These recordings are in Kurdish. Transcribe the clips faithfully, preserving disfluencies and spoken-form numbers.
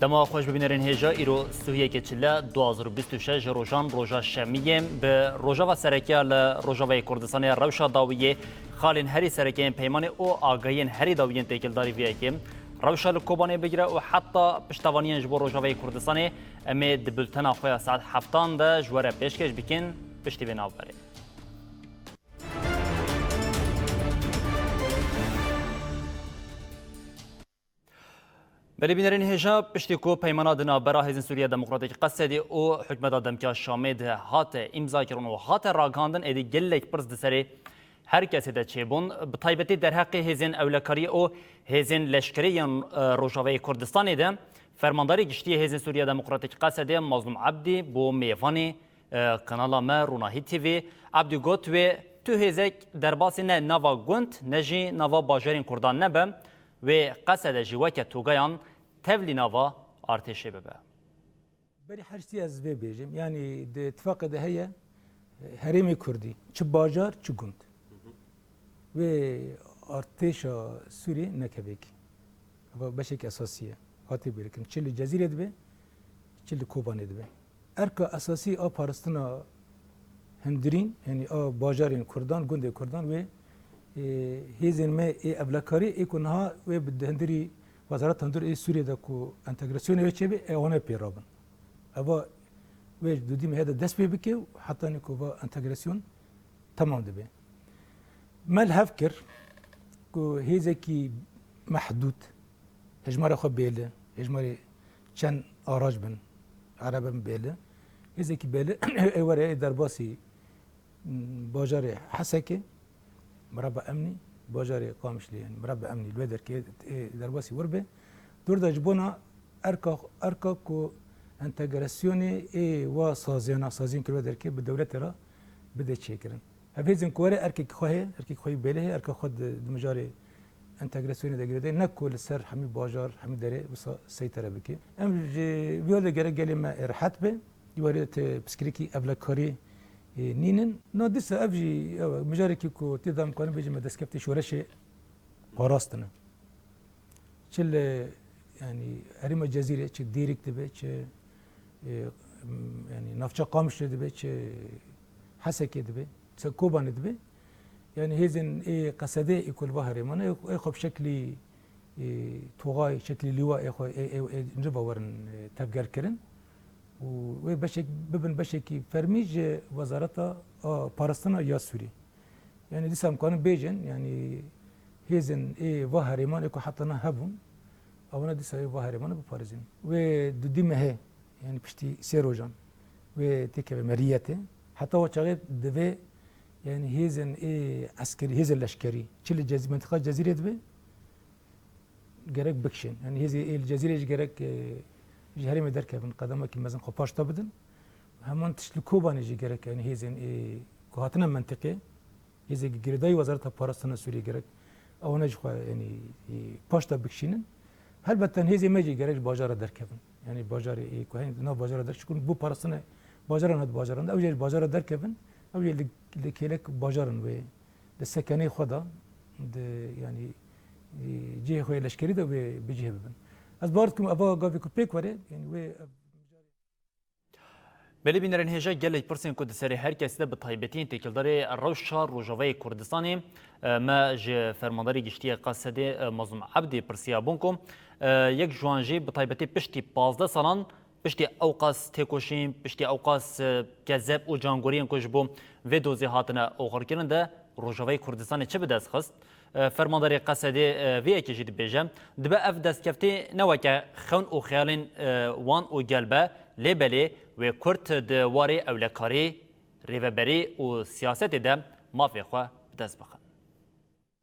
Dema xweş bibînerên hêja, îro sihiyeke çile du hazar û bîst û şeş ji rojan roja şemiyê bi rojava serekiya li Rojavayê Kurdistanê rewşa dawiyê xalên herî serekeyên peymanê û agahiyên herî dawiyên têkildarî vê yekê rewşa li Kobanê bigire û heta piştevaniyên ji bo Rojavayê Kurdistanê em ê di bultena xwe ya saet heftan de ji we re pêşkêş bikin, piştî vê navberê. Belê bînerên hêja, piştî ku peymana di navbera Hêzên Sûriya Demokratîk, Qesedê, û Hikûmeta Demkî ya Şamê de hate îmzakirin û hate ragihandin, êdî gelek pirs di serê her kesê de çêbûn. Bi taybetî derheqê hêzên ewlekariyê û hêzên leşkerî yên, e, Rojavayê Kurdistanê de Fermandarê Giştî yê Hêzên Sûriya Demokratîk, Qesedê, Mazlûm Ebdî bû mêvanê, e, kanala me Ronahî T V. Ebdî got, wê tu hêzek derbasî ne nava gund ne jî nava bajarên Kurdan nebe, wê Qesede jî weke togayan tevlî nava artêşê bibe. Berî her tiştî ez vê bêjim, yanî di tifaqê de heye, herêmê Kurdî, çi bajar, çi gund. Wê artêşa Sûrî nekevêkî. Eva beşek esasî ye. Hatê bêrikin. Çi li Cezîrê dibe, çi li Kobanê dibe. Erka esasî a parastina hundirîn, yanî a bajarên Kurdan, gundê Kurdan wê, e, hêzên me ê evlekarî ê ku niha wê bi hundirî Wezareta Hundir ê Sûriyê de ku entegrasyonê wê çêbe, ê wana pê rabin. Eva wê dudî mehê de dest pê bike û hetanî ku va entegrasyon temam dibe. Me li hev kir ku hêzekî mehdûd, hejmara xwe bêli, hejmarê çend arac bin, erebe bin bêli, hêzekî bêli ê were ê derbasî, m, bajarê Hesekê, mireba emnî, bajarê Qamişlî, yanî mireba emnî li wê derkê ê derbasî wir be. Dûr de ji bona erka, erka ku entegrasyonê ê wa saziyana, saziyên kirve derkê bi dewletê re bide çêkirin. Ev hêzên ku were erkekî xwe heye, erkekî xwe yî bêle heye, erka xwe di, di mijarê entegrasyonê de girêdayî, ne ku li ser hemî bajar, hemî derê wisa seytere bike. Em ji vî alî de gerek gelê me rehet be, di warê de ti pirsgirêkî evlekarî, e, nînin. Na dîsa ev jî, ew, mijarekî ku tê de em karin bêjin me destkeftê şoreşê parastine. Çi li, yanî, herêma Cezîrê, çi Dêrik dibe, çi, e, m, yanî, navça Qamişlo dibe, çi Hesekê dibe, çi Kobanê dibe. Yanî, hêzên ê Qesedê ê ku li va herêmane, ê, ê xwe bi şeklî, e, toxay, şeklî lîwa ê xwe, ê, ê, ê, riva werin, e, tevgerkirin. Û wê beşek, bibin beşekî fermî ji Wezareta, a, Parastina ya Sûrî. Yanî dîsa em karin bêjin, yanî hêzên ê va herêman ê ku heta niha hebûn, ewana dîsa ê va herêmane biparêzin. Wê dudî mehê, yanî piştî sê rojan, wê têkeve meriyetê. Heta wa çaxê divê, yanî hêzên ê eskerî, hêzên leşkerî, çi li Cezî-, mentiqa Cezîrê dibe, gerek bikişên. Yanî hêzê ê li Cezîrê jî gerek, e, ji herêmê derkevin, qedemekî mezin xwe paş de bidin. Heman tişt li Kobanê jî gerek, yanî hêzên ê ku hatine mentiqê, hêzê girêdayî Wezareta Parastina Sûriyê gerek ewana jî xwe, yanî, e, paş de bikişînin. Helbet hêzê me jî gerek ji bajara derkevin. Yanî bajarê ê ku heyî nav bajara derkevin, bo parastina bajaran hat bajaran de, ew jî ji bajara derkevin, ew jî li, li kêlek bajaran wê di sekenê xwe de, di, yanî, e, cihê xwe yê leşkerî de wê bi cihê bibin. Ez bawer dikim eva gavê ku pêk were, yanî wê ev Belê bînerên hêja, gelek pirsên ku di serê her kesî de bi taybetî yên têkildarê rewşa Rojavayê Kurdistanê, e, me ji Fermandarê Giştî yê Qesedê, e, Mazlûm Ebdî pirsiya bûn ku, e, yek ji wan jî bi taybetî piştî pazdeh salan, piştî ewqas têkoşîn, piştî ewqas, e, kezeb û cangoriyên ku ji bo vê dozê hatine oxirkirin de Rojavayê Kurdistanê çi bi dest xist? E, Fermandarê Qesedê, e, vê yekê jî dibêje, dibe ev destkeftî ne weke xewn û xeyalên, e, wan û gel be, lê belê wê Kurd di warê ewlekarî, rêveberî û siyasetê de mafê xwe bi dest bixin.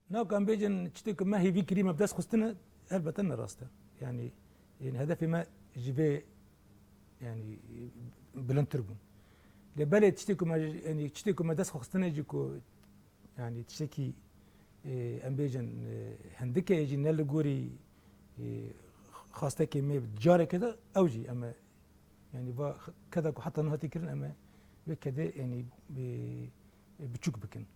Na ku em bêjin tiştê ku me hêvî kirî me bi dest xistine, helbete ne rast e. Yanî, yanî hedefê me ji vê, yanî, bilindtir bûn. Lê belê tiştê ku me, yanî tiştê ku me dest xwe xistine jî ku, yanî tiştekî, e, em bêjin, e, hindik e, jî ne li gorî, e, xastekê me careke de ew jî em e, yanî va keda ku heta niha tê kirin em e vê kedê, yanî, e, e, biçûk bikin.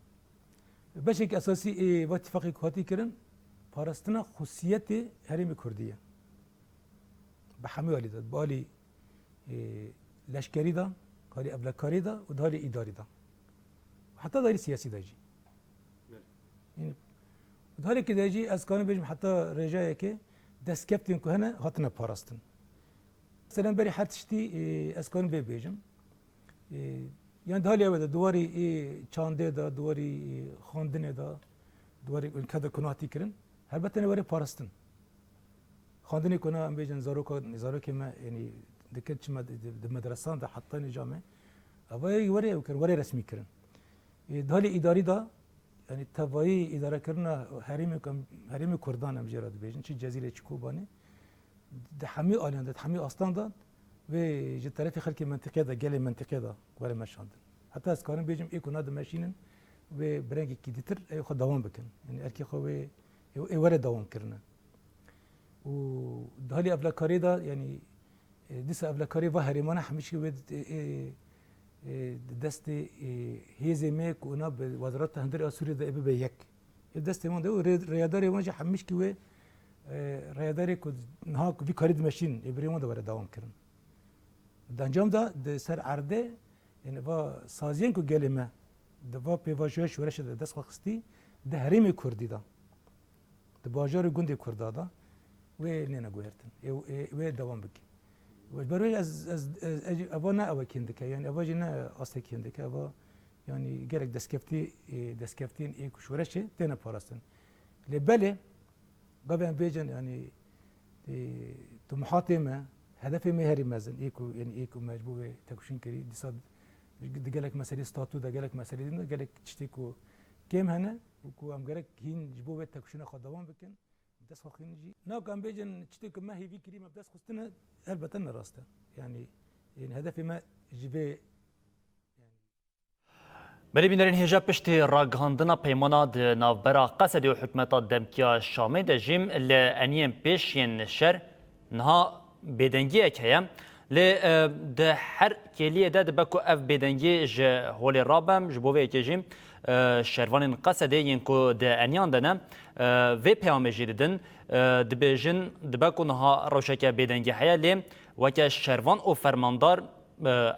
Beşek esasî ê va tifaqê ku hatî kirin, parastina xusiyetê herêmê Kurdî ye. Bi hemû alî de, bi alî, e, leşkerî de, alî evlekarî de û di alî îdarî de. Heta di alî siyasî de jî. Belê. Yanî, di halekî de jî ez karim bêjim heta rêjayekê destkeftên ku hene hatine parastin. Meselen berî her tiştî, e, ez karim vê bêjim. E, yanî di halê ew de, di warî, e, çandê de, di warî, e, xwendinê de, di warî ûlke de ku hatî kirin, helbet tenê were parastin. Xwendinê ku na em bêjin zaroka, zarokê me, yanî dike çima di, di, di medresan de heta nîca me. Eva yê were ew kirin, were resmî kirin. E, di halê îdarî de, yanî tevayî îdarekirina herêmê ku em, herêmê Kurdan em jê re dibêjin, çi Cezîrê, çi Kobanê, di hemî aliyan de, di hemî astan de vê ji terefê xelkê mentiqê de, gelê mentiqê de were meşandin. Heta ez karim bêjim, ê ku na dimeşînin, wê bi rengekî dîtir ê xwe dewam bikin. Yanî erkê xwe wê, ê, ê were dewam kirine. Û di halê evlekarê de, yanî, e, dîsa evlekarê va herêmane hemîşkî wê, e, e, e, di destê, e, hêzê me ku ona bi Wezareta Hundirê a Sûriyê de ê bibe yek. Ê destê wan de û rê-, rêyadarê wan jî hemîşkî wê, e, rêyadarê ku niha ku vî karî dimeşîn, ê birê wan de were dewam kirin. Di encam de di ser erdê, yanî va saziyên ku gelê me di va pêvajoya şoreşê de dest xwe xistî, di herêmê Kurdî de, di bajar û gundê Kurda de wê nêne guhertin. Ê, ê, wê dewam bike. Ji ber wê ez, ez, ez, ez, eva ne ew hêndike, yanî eva jî ne astekî hêndike, eva yanî gelek destkeftî, ê, destkeftiyên ê ku şoreşê têne parastin. Lê belê, gavê em bêjin, yanî, e, tumuhatê me, hedefê me herî mezin, ê ku, yanî ê ku me ji bo wê têkoşîn kirî, dîsa di gelek meselê statû de, gelek meselê din de, gelek tiştê ku kêm hene û ku em gerek hîn ji bo wê têkoşîna xwe dewam bikin, dest xwe xîn jî. Na ku em bêjin tiştê ku me hêvî kirî, me bi dest xistine, helbete ne rast e. Yanî, yanî hedefê me ji vê Belê bînerên hêja, piştî ragihandina peymana di navbera Qesedê û hikûmeta demkî ya Şamê de jî li eniyên pêş yên şer niha bêdengiyek heye. Lê, e, di her kêliyê de dibe ku ev bêdengî ji holê rabe, ji bo vê yekê jî, e, şervanên Qesedê yên ku di eniyan de ne, e, vê peyamê jî didin, e, dibêjin, dibe ku niha rewşeke bêdengî heye, lê weke şervan û fermandar,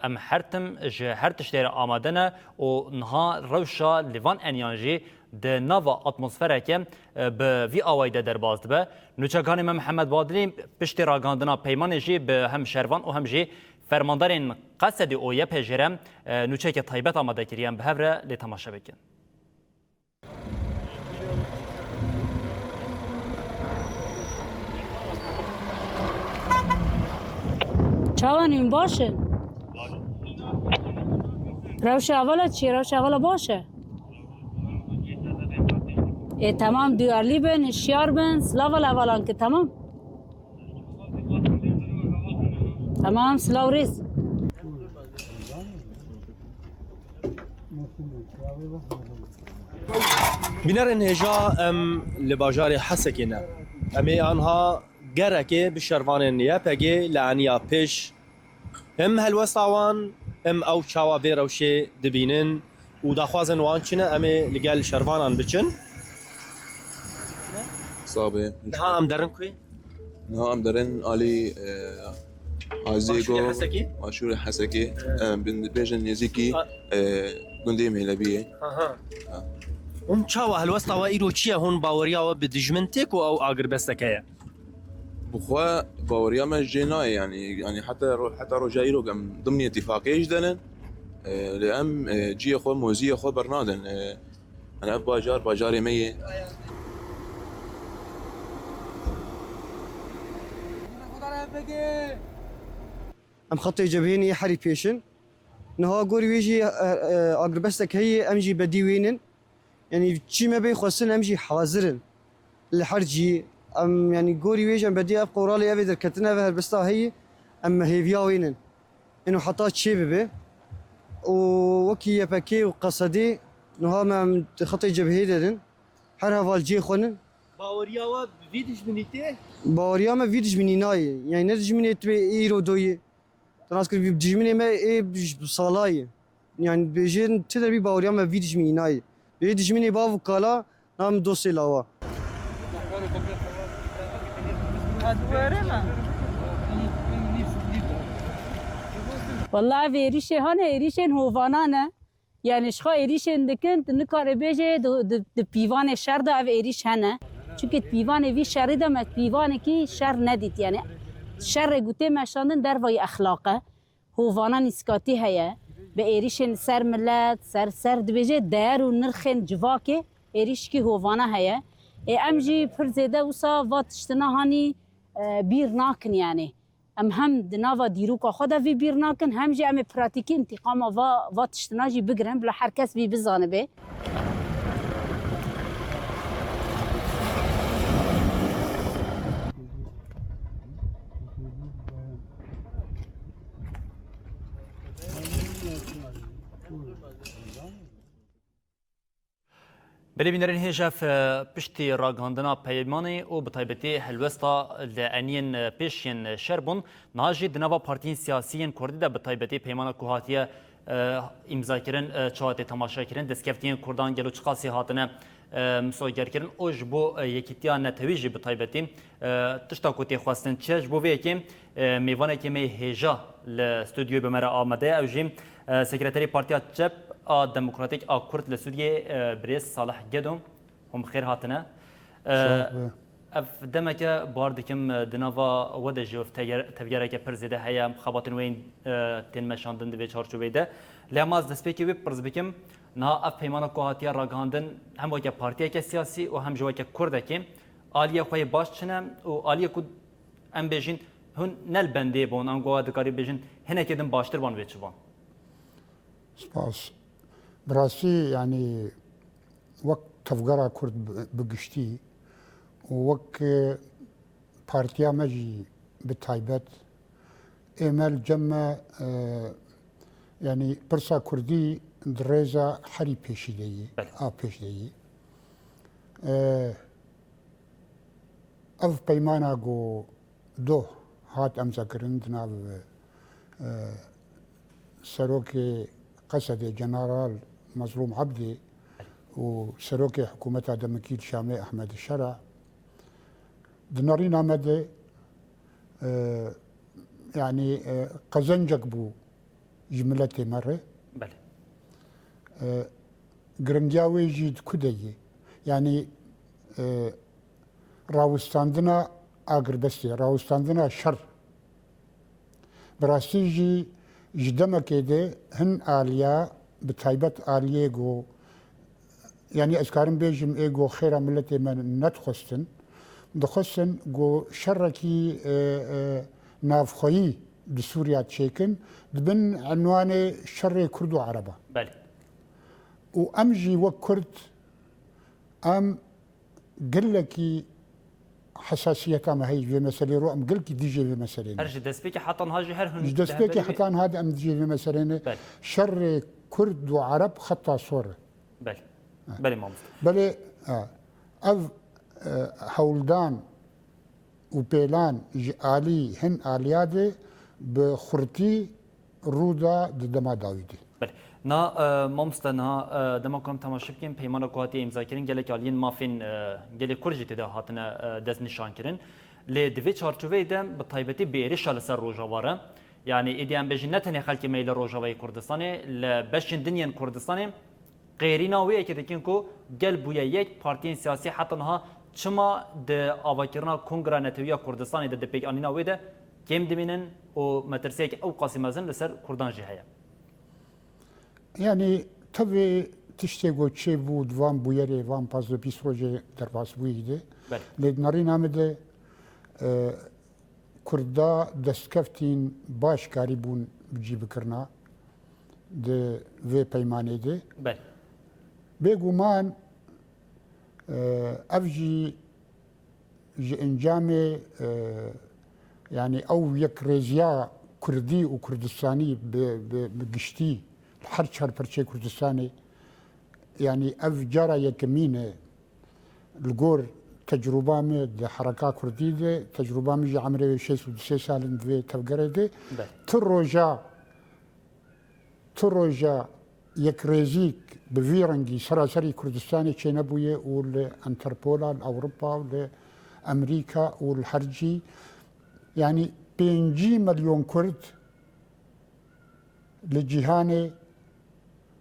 Em her tim ji her tiştê re amade ne û niha rewşa li van eniyan jî di nava atmosfereke bi vî awayî de derbas dibe. Nûçekanê me Mihemed Badilî piştî ragihandina peymanê jî bi hem şervan û hem jî fermandarên Qesedê û Y P G re nûçeke taybet amade kiriye. Em bi hev re lê temaşe bikin. Çawan in, baş in? Rewşa hevala çi? Rewşa hevala baş e? Ê, temam, duyarlî bin, hişyar bin, silav hevalan ki, temam. Tamam, silav rêz. Bînerên hêja, em li bajarê Hesekê ne. Em ê anha gerekê bi şervanên Y P G li eniya pêş hem helwesta wan, hem ew çawa vê rewşê dibînin û daxwazên wan çi ne, em ê li gel şervanan biçin. Sabe. Niha em derin ku? Niha em derin alî, e, Azêgo, Başûrê Hesekê? Başûrê Hesekê. Evet. E, bin-, bêjin nêzîkî, e, gundê Mêlebiyê. Aha. Ha. Hûn çawa helwesta we îro çi ye? Hûn baweriya we bi dijmin tê ku ew agirbestek heye? Bi xwe baweriya me jê nayê, yanî, yanî heta ro-, heta roja îro em dimnî îtîfaqê jî de ne. E, lê em, e, ciyê xwe, moziyê xwe bernadin. E, yanî ev bajar, bajarê me ye. Em xetê cebhê nî herî pêş in. Niha gorî wê jî, e, e, agirbestek heye, em jî bedî wê nin. Yanî çi me bê xwestin, em jî hazir in. Li her cî, em, yanî gorî wê jî em bedî ev qoralê, ev ê derketin, ev helbesta heye, em hêviya wê nin. Êno heta çê bibe. Û wekî Y P G û Qesedê, niha me em di xetê cebhê de din. Her heval cihê xwe nin. Baweriya we bi vî dijminî tê? Baweriya me vî dijminî nayê. Yanî ne dijminê tu bê îro doyê. Te nas kir, vî dijminê me ê bi, bi sala ye. Yanî bêjin ti derbî baweriya me vî dijminî nayê. Bê dijminê bav û kala, nam dostê lawa. Ha, duwere me. Walla ev êrîşê hane, êrîşên hovana ne. Yani ji xwe êrîşên dikin, tu nikarê bêjê di, di, di pîvanê şer de ev êrîş hene. Çunke di pîvanê vî şerî de me pîvanekî şer nedît. Yani şerê ku tê meşandin dervayî exlaq e. Hovana nîskatî heye. Bi êrîşên ser milet, ser, ser dibêje değer û nirxên civakê êrîşkî hovana heye. Ê em jî pir zêde wisa va tiştina hanî, e, bîr nakin yani. Em hem di nava dîroka xwe de vî bîr nakin, hem jî em ê pratîkî întîqama va, va tiştina jî bigirin, bila her kes vî bizanibe. Belê bînerên hêja, piştî ragihandina peymanê û bi taybetî helwesta li eniyên pêş yên şer bûn, niha jî di nava partiyên siyasî yên kurdî de bi taybetî peymana ku hatiye, e, îmzakirin, e, çawa tê temaşekirin, destkeftiyên kurdan gelo çiqasî hatine, e, misogerkirin û ji bo, e, yekîtiya netewî jî bi taybetî, e, tişta ku tê xwestin çi ye? Ji bo vê yekê, e, mêvanekê me yê hêja li stûdyoyê bi me re amade ye. Ew jî, e, sekreterê Partiya Çep a Demokratîk a Kurd li Sûriyê, e, birêz Salih Gedo. Hûn bi xêr hatine. E, Sağ ol. Ev demeke bar dikim, e, di nava we de jî ev teger-, tevgereke pir zêde heye. Xebatên we yên, e, tên meşandin di vê çarçoveyê de. Lê em ez destpêkê wê pirs bikim, niha ev peymana ku hatiye ragihandin hem weke partiyeke siyasî û hem jî weke kurdekê, aliyê xwe yê baş çi ne û aliyê ku em bêjin hûn ne li bendê bûn, ango we dikarî bêjin hinekê din baştir ban vê çi ban? Spas. Bi rastî, yanî wek tevgera Kurd bi, bi giştî û wek, e, partiya me jî bi taybet, ê me li cem me, e, yanî pirsa Kurdî di rêza herî pêşî de yî, Belê. a pêş de yî. E, Ev peymana ku doh hat emzakirin di nav, e, serokê Qesedê General Mezlûm Ebdî û serokê hikûmeta demikî li Şamê Ehmed Şera di nerîna me de, e, yanî, e, qezencek bû ji miletê me re. Belê. E, giringiya wê jî di ku de ye? Yanî, e, rawestandina agirbestê, rawestandina şer. Bi rastî jî ji demekê de hin aliya, bi taybet aliyê ku Yanî ez karim bêjim ê ku xêra miletê me nedixwestin, dixwestin ku şerekî, e, e, navxweyî di Sûriya çêkin, di bin enwanê şerê Kurd û Ereba. Belê. Û em jî wek Kurd, em gelekî hesasiyeta me heye ji vê meselê re, em gelkî dijê vê meselê ne. Her ji destpêkê heta niha jî her hûn Ji destpêkê heta niha de em dijê vê meselê ne. Belê. Şerê Kurd û Ereb xeta sor e. Belê. Belê mamoste. Belê, e, ev, e, hewldan û pêlan ji alî hin aliya de bi xurtî rû da di dema dawî de. Belê. Na, e, mamoste, niha, e, dema ku em temaşe bikin, peymana ku hatiye îmzakirin, gelek aliyên mafên, e, gelê Kurd jî tê de hatine, e, destnîşankirin. Lê di vê çarçoveyê de bi taybetî bi êrişa li ser Rojava re, yanî êdî em bêjin ne tenê xelkê me yê li Rojavayê Kurdistanê, li beşên din yên Kurdistanê, qêrîna wê yekê dikin ku gel bûye yek, partiyên siyasî heta niha çima di avakirina Kongra Netewî ya Kurdistanê de, di pêkanîna wê de kêm dimînin û metirsiyeke ewqasî mezin li ser Kurdan jî heye? Yanî tevî tiştê ku çêbû di van bûyerê, van pazdeh bîst rojê derbasbûyî de, Belê. Lê di nerîna min de, e, Kurda destkeftîn baş karîbûn bi cî bikirina di vê peymanê de. Belê. Bêguman, e, ev jî ji encamê, e, yanî ew yekrêziya Kurdî û Kurdistanî bi, bi, bi giştî li her çar perçeyê Kurdistanê, yanî ev cara yekemîn e. Li gor tecrûba me di hereka Kurdî de, tecrûba min jî emrê wê şêst û du sê sal in di vê tevgerê de. Belê. Ti roja, ti roja yekrêzîk bi vî rengî seraserî Kurdistanê çênebûye û li Enterpola, li Ewropa û li Emerîka û li her cî, yanî pêncî milyon Kurd Li cîhanê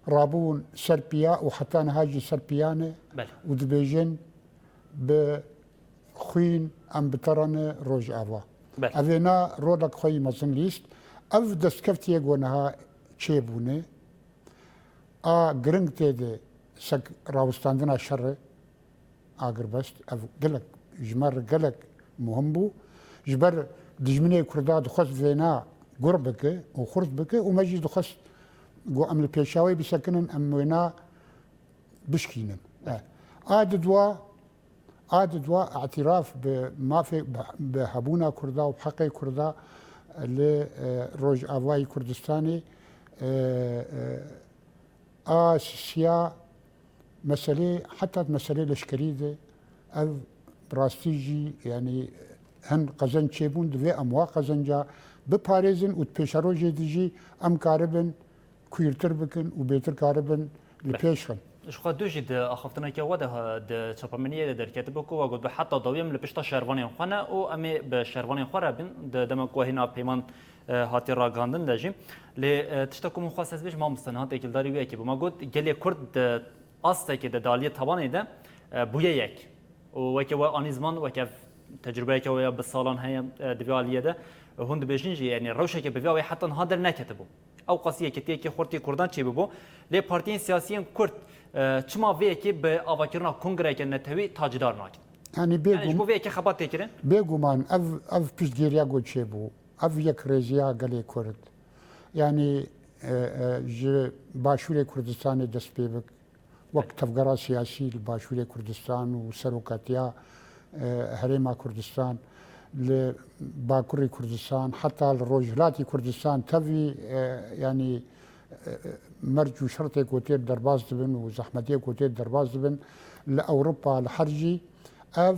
rabûn ser piya û heta niha jî ser piya ne Belê. û dibêjin, bi xwîn em bi te re ne Rojava. Belê. Evê na rolek xwe yî mezin lîst. Ev destkeftiyê ku niha çêbûne, a giring tê de sek rawestandina şerê, agirbest, ev gelek, ji me re gelek muhim bû. Ji ber dijminê Kurda dixwest vêna gur bike û xurt bike û me jî dixwest ku em li pêşa wê bisekinin, em wêna bişkînin. E, a didwa, a didwa îtiraf bi mafê, bi, bi hebûna Kurda û bi heqê Kurda li, e, Rojavayê Kurdistanê, e, e, a sisiya meselê, heta meselê leşkerî de ev bi rastî jî, yanî hin qezenc çêbûn, divê em wa qezenca biparêzin û di pêşerojê de jî em karibin kûrtir bikin û bêtir karibin li Be- pêş xin. Ji xwe dû jî di axaftineke we de ha-, di çapemeniyê de derketibe ku we got, bi heta dawî em li pişta şervanên xwe ne û em ê bi şervanên xwe re bin. Di dema ku hêna peyman, e, hatiye ragihandin de jî. Lê, e, tişta ku min xwest ez bêjim, mamoste, niha têkildarî wê yekê bû. Me got, gelê Kurd di astekê de, di aliyê tabanê de, e, bûye yek. Û weke we anî ziman, weke ev tecrubeyeke we ya bi salan heye, e, di vê aliyê de, e, hûn dibêjin jî, yanî rewşeke bi vê awê heta niha derneketibû. Ew qasî yekîtiyekî xurtî Kurdan çêbûbû. Lê partiyên siyasiyên Kurd, e, çima vê yekê bi avakirina kongreyeke netewî tacîdar nakin? Yanî Yanî ji bêgum-, bo vê yekê xebat tê kirin? Bêguman ev, ev piştgiriya ku çêbû, ev yekrêziya gelê Kurd. Yanî, e, e, ji Başûrê Kurdistanê dest pê bik, wek tevgera siyasî li Başûrê Kurdistan û serokatiya, e, Herêma Kurdistan, li Bakurê Kurdistan, heta li Rojhilatê Kurdistan tevî, e, yanî, e, e, merc û şertê ku tê derbas dibin û zehmetiyê ku tê derbas dibin li Ewropa, li her jî ev,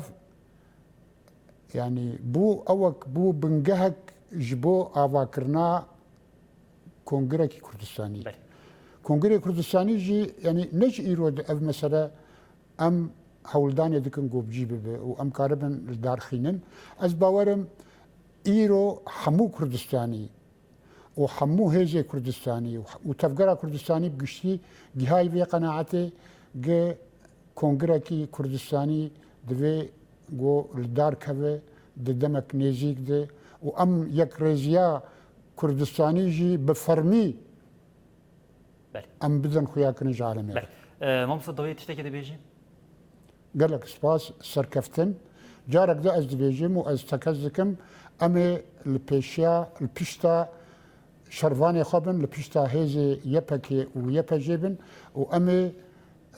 yanî bû ewek, bû bingehek ji bo avakirina Kongrekî Kurdistanî. Belê. Kongrê Kurdistanî jî, yanî ne ji îro de ev mesele em hewldanê dikin ku bi cî bibe û em karibin li dar xînin. Ez bawer im îro hemû Kurdistanî û hemû hêzê Kurdistanî û, û tevgera Kurdistanî bi giştî gihayî vê qenaetê, gi Kongrekî Kurdistanî divê ku li dar keve di demek nêzîk de û em yekrêziya Kurdistanî jî bi fermî Belê. em bidin xuyakirin ji alemê re. Belê. E, mamosta, dawiyê tiştekê dibêjî? Gelek spas, serkeftin. Carek de ez dibêjim û ez tekez dikim, em ê li pêşiya, li pişta şervanê xwe bin, li pişta hêzê Y P G û Y P G bin û em ê,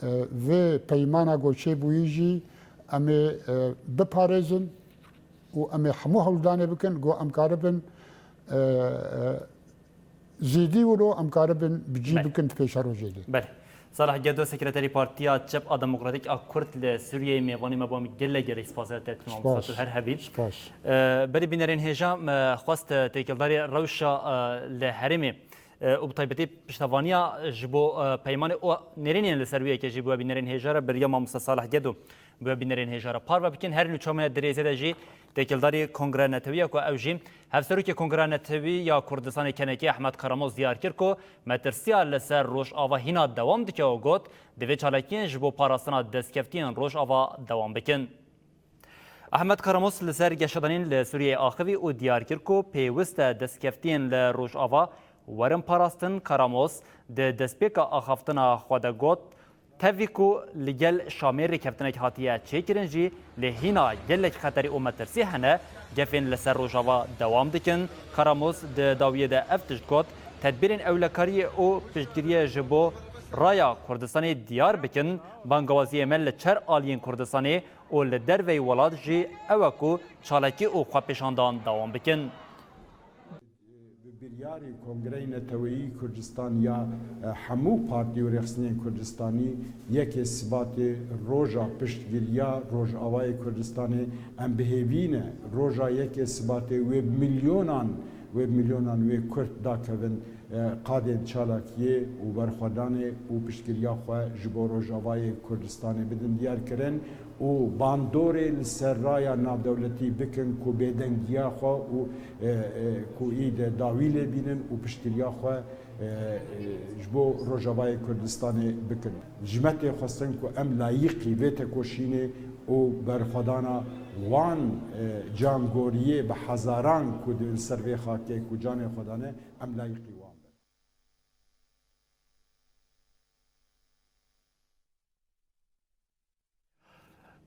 e, vê peymana ku çêbûyî jî em ê, e, biparêzin û em ê hemû hewldanê bikin ku em karibin, e, e, zêdî wilo em karibin bi cî Belê. bikin di pêşerojê de. Belê. Salih Gedo, Sekreterî Partiya Çep a Demokratîk a Kurd li Sûriyeyê mêvanî me bû, em gelek gelek spas te dikin, mamosta, tu Spas. her hebî. Spas. E, berî bînerên hêja me xwest têkildarî rewşa, e, li herêmê, e, û bi taybetî piştevaniya ji bo, e, peymanê û nêrînên li ser wê yekê jî bi we bînerên hêja re bi riya mamosta Salih Gedo. Bi we bînerên hêja re parve bikin. Her nû çamê di rêzê de jî têkildarî Kongreya Netewî ye ku ew jî Hevserokê Kongreya Netewî ya Kurdistanê K N K Ehmed Karamoz diyar kir ku metirsiya li ser Rojava hîna dewam dike û got, divê çalakiyên ji bo parastina destkeftiyên Rojava dewam bikin. Ehmed Karamoz li ser geşedanên li Sûriyeyê axivî û diyar kir ku pêwist e destkeftiyên li Rojava werin parastin. Karamoz di destpêka axaftina xwe de got, Tevî ku li gel Şamê rêkeftinek hatiye çêkirin jî, lê hîna gelek xeterî û metirsî hene gefên li ser Rojava dewam dikin. Karamoz di dawiyê de ev tişt got, tedbîrên ewlekariyê û piştgiriyê ji bo raya Kurdistanê diyar bikin, bangawaziyê me li çar aliyên Kurdistanê û li derveyî welat jî ew e ku çalakî û xwepêşandan dewam bikin. Bi biryarî Kongreyê Neteweyî Kurdistan ya, e, hemû partî û rêxistinên Kurdistanî yekê Sibatê roja piştgiriya Rojavayê Kurdistanê em bi hêvî ne. Roja yekê Sibatê wê milyonan, wê milyonan wê Kurd dakevin, e, qadên çalakiyê û berxwedanê û piştgiriya xwe ji bo Rojavayê Kurdistanê bidin diyar kirin. û bandorê li ser raya navdewletî bikin ku bêdengiya xwe û, e, e, ku î de dawî lê bînin û piştgiriya xwe e, e, ji bo Rojavayê Kurdistanê bikin. Ji me tê xwestin ku em layîqî vê tekoşînê û berxwedana wan, e, cangoriyê bi hezaran ku di li ser vê xakê ku canê xwe dane, em layîqî wan bin.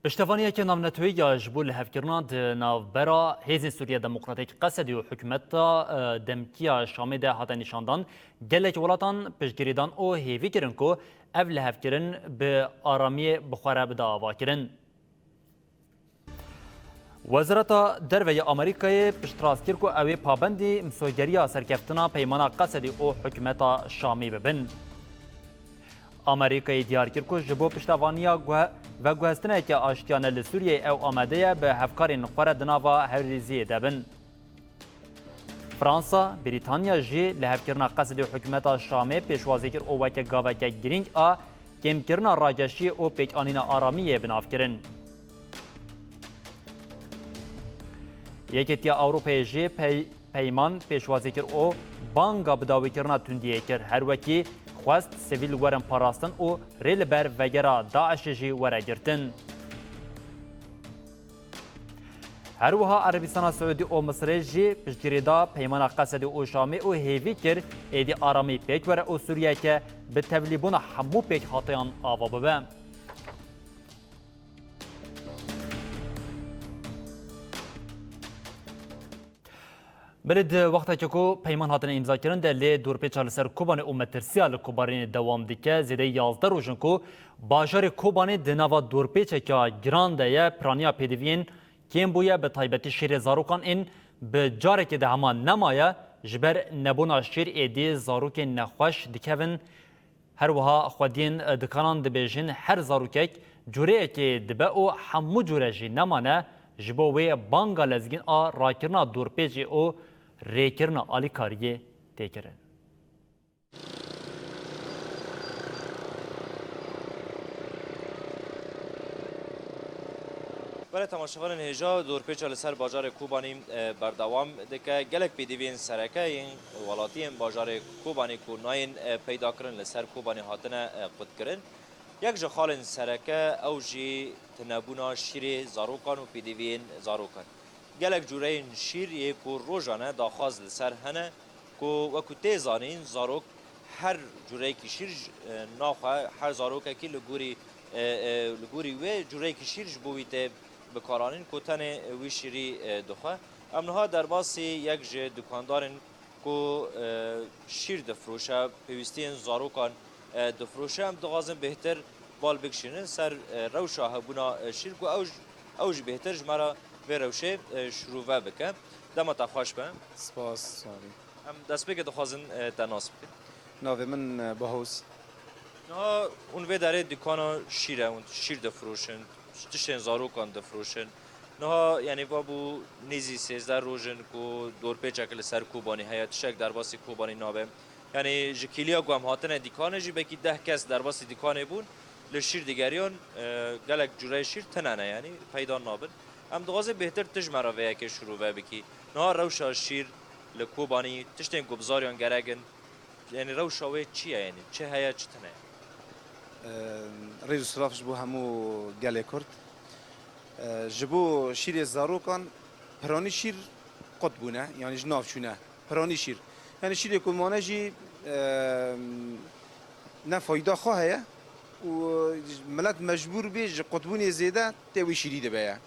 Piştevaniyeke navneteweyî ya ji bo lihevkirina di navbera Hêzên Sûriya Demokratîk, Qesedî, û hikûmeta, e, demkî ya Şamê de hate nîşandan, gelek welatan piştgirî dan û hêvî kirin ku ev lihevkirin bi aramiyê bi xwe re bide avakirin. Wezareta Derve ya Amerîkayê piştrast kir ku ew ê pabendî misogeriya serkeftina peymana Qesedî û hikûmeta Şamî bibin. Amerîkayê diyar kir ku ji bo piştevaniya guhe-, veguhestineke aştiyane li Sûriyeyê ew amade ye bi hevkarên xwe re di nava hevriziyê de bin. Fransa, Brîtanya jî lihevkirina Qesedê û hikûmeta Şamê pêşwazî kir û weke gaveke girîng a kêmkirina rageşiyê û pêkanîna aramiyê bi nav kirin. Yekêtiya Ewropayê jî pey-, peyman pêşwazî kir û banga bidawîkirina tundiyê kir. Her wekî xwest sivîl werin parastin û rê li ber vegera DAIŞê jî were girtin. Her wiha Erebistana Siûdî û Misirê jî piştgirî da peymana Qesedê û Şamê û hêvî kir êdî aramî pêk were û Sûriyeke bi tevlîbûna hemû pêkhateyan ava bibe. Belê di wextekê ku peyman hatine îmzakirin de lê dorpêça li ser Kobanê û metirsiya li Kobanê dewam dike. Zêdeyî yazdeh roj in ku bajarê Kobanê di nava dorpêçeke giran de ye. Piraniya pêdiviyên kêm bûye, bi taybetî şîrê zarokan ên bi carekê de hema nemaye. Ji ber nebûna şîr êdî zarokên nexweş dikevin. Her wiha xwediyên dikanan dibêjin, her zarokek cureyekê dibe û hemû cure jî nemane, ji bo wê banga lezgîn a rakirina dorpêçê û rêkirina alîkariyê tê kirin. Belê temaşevanên hêja, dorpêça li ser bajarê Kobanî, e, berdewam dike. Gelek pêdiviyên sereke yên welatiyên bajarê Kobanî ku nayên, e, peydakirin li ser Kobanî hatine, e, qutkirin. Yek ji xalên sereke ew jî tunebûna şîrê zarokan û pêdiviyên zarokan. Gelek cureyên şîr yê ku rojane daxwaz li ser hene, ku wekî tê zanîn, zarok her cureyekî şîr ji, e, naxwe, her zarokekî li gorî, e, e, li gorî wê cureyekî şîr ji bo wî tê bikaranîn ku tenê wî şîrî, e, dixwe. Em niha derbasî yek ji dukandarên ku, e, şîr difroşe, pêwîstiyên zarokan, e, difroşe. Em dixwazin bêhtir bal bikişînin ser, e, rewşa hebûna, e, şîr ku ew ji, ew jî bêhtir ji me re vê rewşê, e, şirove bike. Dema te xweş be. Spas, sağ olun. Em destpêkê dixwazin, e, te nas bikin. Navê min, e, Bahoz. Niha hûn vê derê dikana şîr e, hûn şîr difroşin, tiştên zarokan difroşin. Niha, yanî, va bû nêzî sêzdeh roj in ku dorpêçek li ser Kobanî heye, tiştek derbasî Kobanî nabe. Yanî, ji kêliya ku em hatine dîkanê jî belkî deh kes derbasî dîkanê bûn, li şîr digeriyan, e, gelek cureyê şîr tune ne, yanî, peyda nabin. Em dixwazin bêhtir tu ji me re vê yekê şirove bikî. Niha rewşa şîr li Kobanî, tiştên ku bi zariyan gerek in, yanî rewşa wê çi ye, yanî çi heye, çi tune ye? Eee, rêz û silav ji bo hemû gelê Kurd. Eee, ji bo şîrê zarokan, piranî şîr qut bûne, yanî ji nav çûne. Piranî şîr. Yanî şîrê ku mane jî, eee, ne fayda xwe heye û milet mecbûr bê ji qutbûnê zêde tê wî şîrî dibe ye.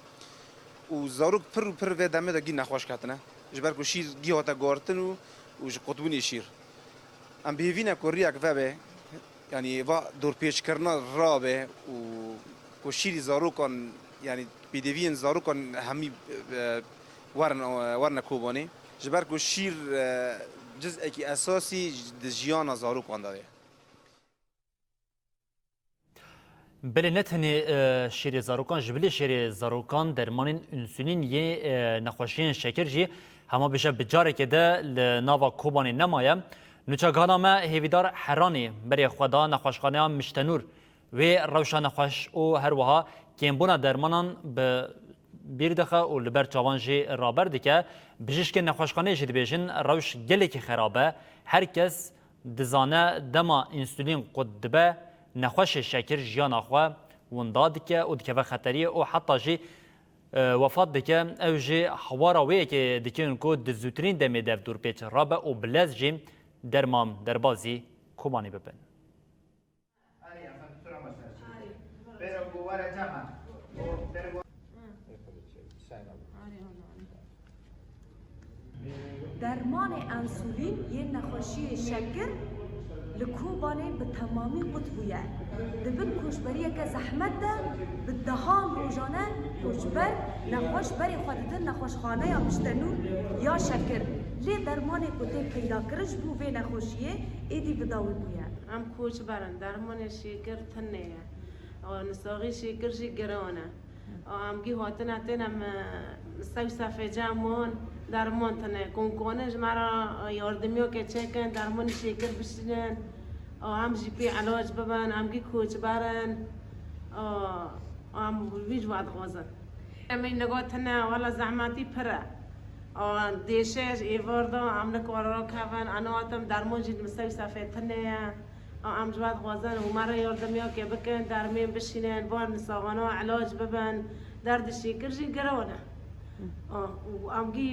Û zarok pir û pir vê demê de gî nexweş ketine. Ji ber ku şîr gî hate guhartin û, û ji qutbûnê şîr. Em bi hêvî ne ku riyek vebe, yanî va dorpêçkirina rabe û ku şîrî zarokan, yanî pêdiviyên zarokan hemî, e, werin, e, werine Kobanê. Ji ber ku şîr, e, cizekî esasî di jiyana zarokan de ye. Belê ne tenê, e, şêrê zarokan, ji bilî şêrê zarokan dermanên însulîn yê, e, nexweşiyên şekir jî hema bêje bi carekê de li nava Kobanê nemaye. Nûçegihana me Hêvîdar Heranî berê xwe da nexweşxaneya Miştenûr. Wê rewşa nexweş û her wiha kêmbûna dermanan bi bîr dixe û li ber çavan jî raber dike. Bijîşkên nexweşxaneyê jî dibêjin rewş gelekî xerab e. Her kes Dizane dema însulîn qut dibe, nexweşê şekir jiyana xwe winda dike û dikeve xeteriyê û heta jî, e, wefat dike. Ew jî hewara wê yekê dikin ku di zûtirîn demê dev dûrpêç rabe û bi lez jî derman derbazî Kobanê bibin. Dermanê ensulîn yên nexweşiyê şekir li Kobanê bi temamî qut bûye. Di bin koçberiyeke zehmet de bi dehan rojane koçber nexweş berê xwe didin nexweşxaneya Miştenûr ya şekir. Lê dermanê ku tê peydakirin ji bo vê nexweşiyê êdî bi dawî bûye. Em koçber in, dermanê şêkir tune ye. Û nisaxî şêkir jî giran e. Û em gî hatine tên em, e, sewsefê cem wan derman tune. Konkone ji me re, e, yardimiyeke çêkin, dermanê şêkir bişînin. Û em jî pê elac bibin, em gî koçber in. Û em wî ji we dixwazin. Em ê niga tune, wela zehmetî pir e. Û dêşe ji êvar de em nikare rakevin, ena hatim derman jî li sewsefê tune ye. Û em ji we dixwazin û me re yardimiyeke bikin, dermên bişînin, van nisaxana elac bibin, derdê şêkir jî giran e. Û em gî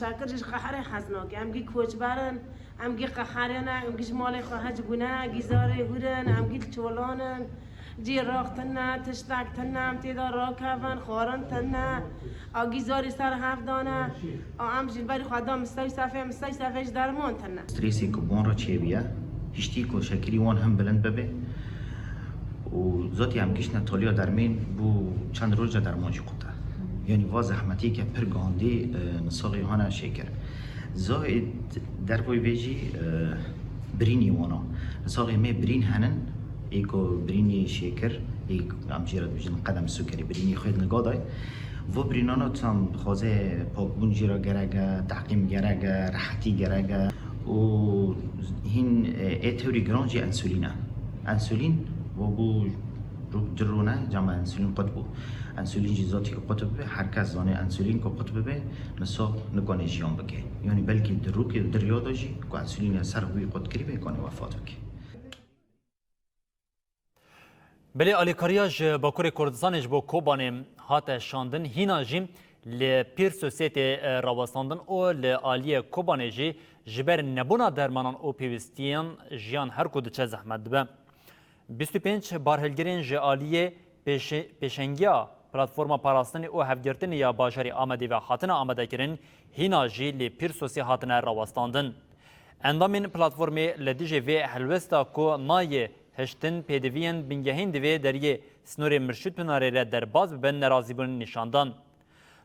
şekir jî ji qeherê hez nake, em gî koçber in, em gî qeherê ne, em gî ji malê xwe hez bûne, gî zarê hûr in, em gî li çolan in. Cî rax tune, tiştek tune, em tê de rakevin, xwarin tune, a gî zarî ser hev dane, a em jî li berî xwe da mistewsefê, mistewsefê ji derman tune. Strêsê ku bi wan re çêbûye, hiştî ku şekirî wan him bilind bibe û zotî em giştine taliya dermên bû çend roja derman jî qut e. Yanî va zehmetiyeke pir gandî, e, nisaxê hane şêkir. Zahê dervoyê vê jî, e, birînî wana. Nisaxê me birîn henin, ê ku birînî şêkir, ê ku em jê re dibêjin qedem sukerî, birînî xwê niga dayê. Vo birînana çend dixwaze pakbûn jê re gerek e, teqîm gerek e, rehetî gerek e û hîn, e, ê tewrî giran jî ensulîn e. Ensulîn vo bû rûk di rûne, cama ensulîn qut bû. Ensulîn jî zotî ku qut bibe, her kes zane ensulîn ku qut bibe, nisax nikane jiyan bike. Yanî belkî di rûkê, di riya de jî ku ensulîn ya ser wî qut kirî be, kane wefat bike. Belê alîkariya ji Bakurê Kurdistanê ji bo Kobanê hate şandin, hîna jî li Pîrsosê tê, e, rawestandin û li aliyê Kobanê jî ji ber nebûna dermanan û pêwîstiyan jiyan her ku diçe zehmet dibe. Bîst û pênc barhilgirên ji aliyê pêşe-, pêşengiya Platforma Parastinê û Hevgirtinê ya bajarê Amedê ve hatine amadekirin, hîna jî li Pîrsosê hatine rawestandin. Endamên platformê li dijî vê helwesta ku nayê hiştin pêdiviyên bingehîn di vê deriyê sînorê Mirşûdpinarê re derbas bibin, nerazîbûn nîşan dan.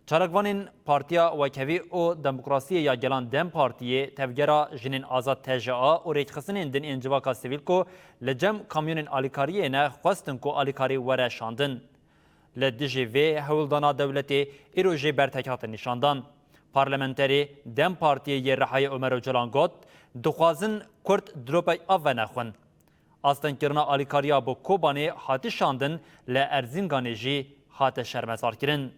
Çarekvanên Partiya Wekhevî û Demokrasiyê ya Gelan DEM Partiyê, Tevgera Jinên Azad T J A û rêkxistinên din ên civaka sivîl ku li cem kamyonên alîkariyê ne, xwestin ku alîkarî were şandin. Li dijî vê hewldana dewletê îro jê bertek hate nîşandan. Parlamenterê DEM Partiyê yê Rihayê Omer Ocalan got, dixwazin Kurd dropek av venexwin. Astengkirina alîkariya bo Kobanê hatî şandin, li Erzînganê jî hate şermezarkirin.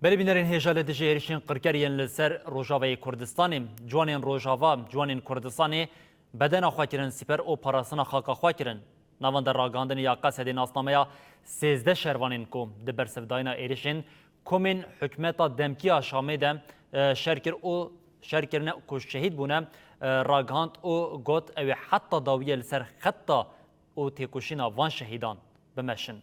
Belê bînerên hêja, li dijî êrişên qirker yên li ser Rojavayê Kurdistanê, ciwanên Rojava, ciwanên Kurdistanê bedena xwe kirin siper û parastina xaka xwe kirin. Navenda ragihandinê ya qesedê nasnameya sêzdeh şervanên ku di bersivdayîna êrişên komên hikûmeta demkî ya Şamê de, e, şer kir û şer kirine ku şehîd bûne, e, ragihand û got, ew ê heta dawiyê li ser xeta û têkoşîna van şehîdan bimeşin.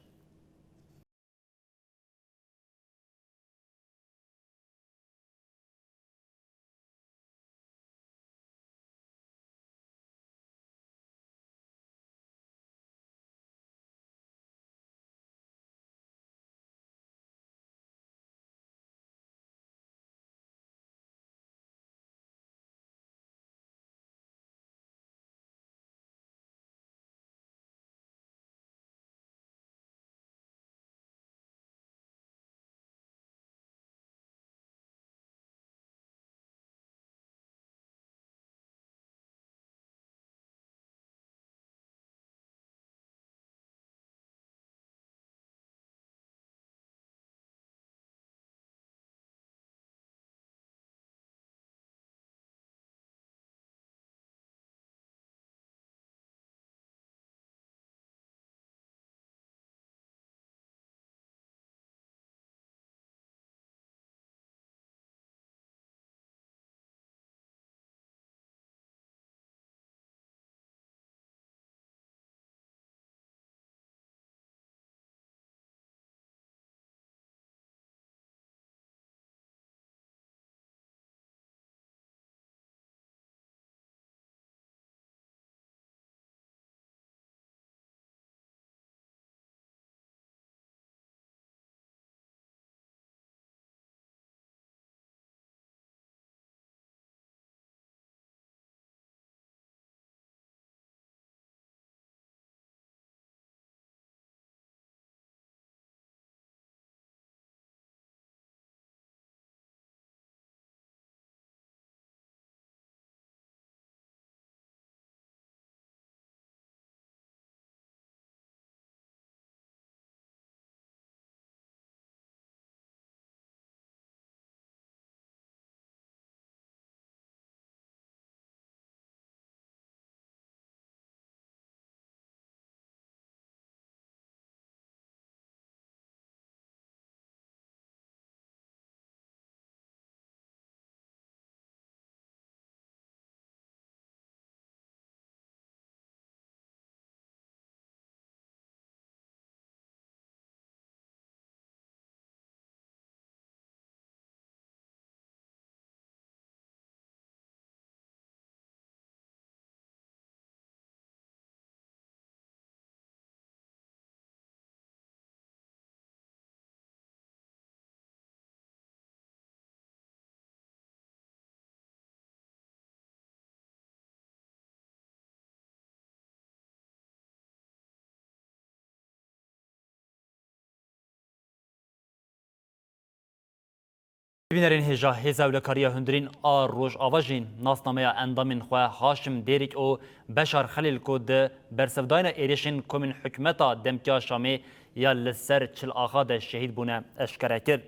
Bînerên hêja, Hêza Ewlekariya Hundirîn a Rojava jî nasnameya endamên xwe Haşim Dêrîk û Beşar Xelîl ku di bersivdayina êrişên komên hikûmeta demkî ya Şamê ya li ser Çil Axa de şehîd bûne eşkere kir.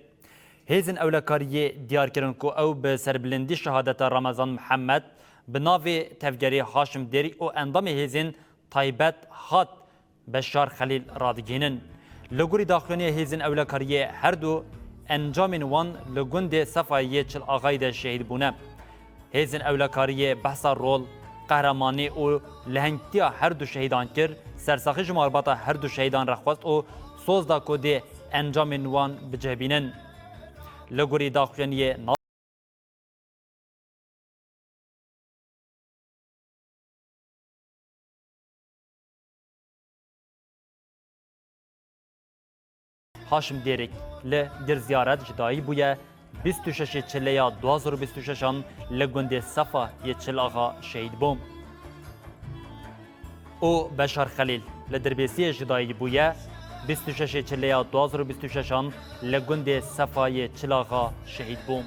Hêzên ewlekariyê diyar kirin ku ew bi serbilindî şehadeta Ramazan Mihemed bi navê tevgerê Haşim Dêrîk û endamê hêzên taybet hat Beşar Xelîl radigihînin. Li gorî daxuyaniyê hêzên ewlekariyê her du encamên wan li gundê Sefayê yê Çil Axayî de şehîd bûne. Hêzên ewlekariyê behsa rol, qehremanî û lehengtiya her du şehîdan kir, sersaxî ji malbata her du şehîdan re xwest û soz da ku dê encamên wan bi cih bînin. Li gorî daxuyaniyê Haşim Dêrik li Girziyaret ji dayî bûye, bîst û şeş Çileya du hazar û bîst û şeş an li gundê Sefa yê Çil Axa şehîd bû. Û Beşar Xelîl li Dirbêsiyê ji dayî bûye, bîst û şeş Çileya du hazar û bîst û şeş an li gundê Sefa yê Çil Axa şehîd bû.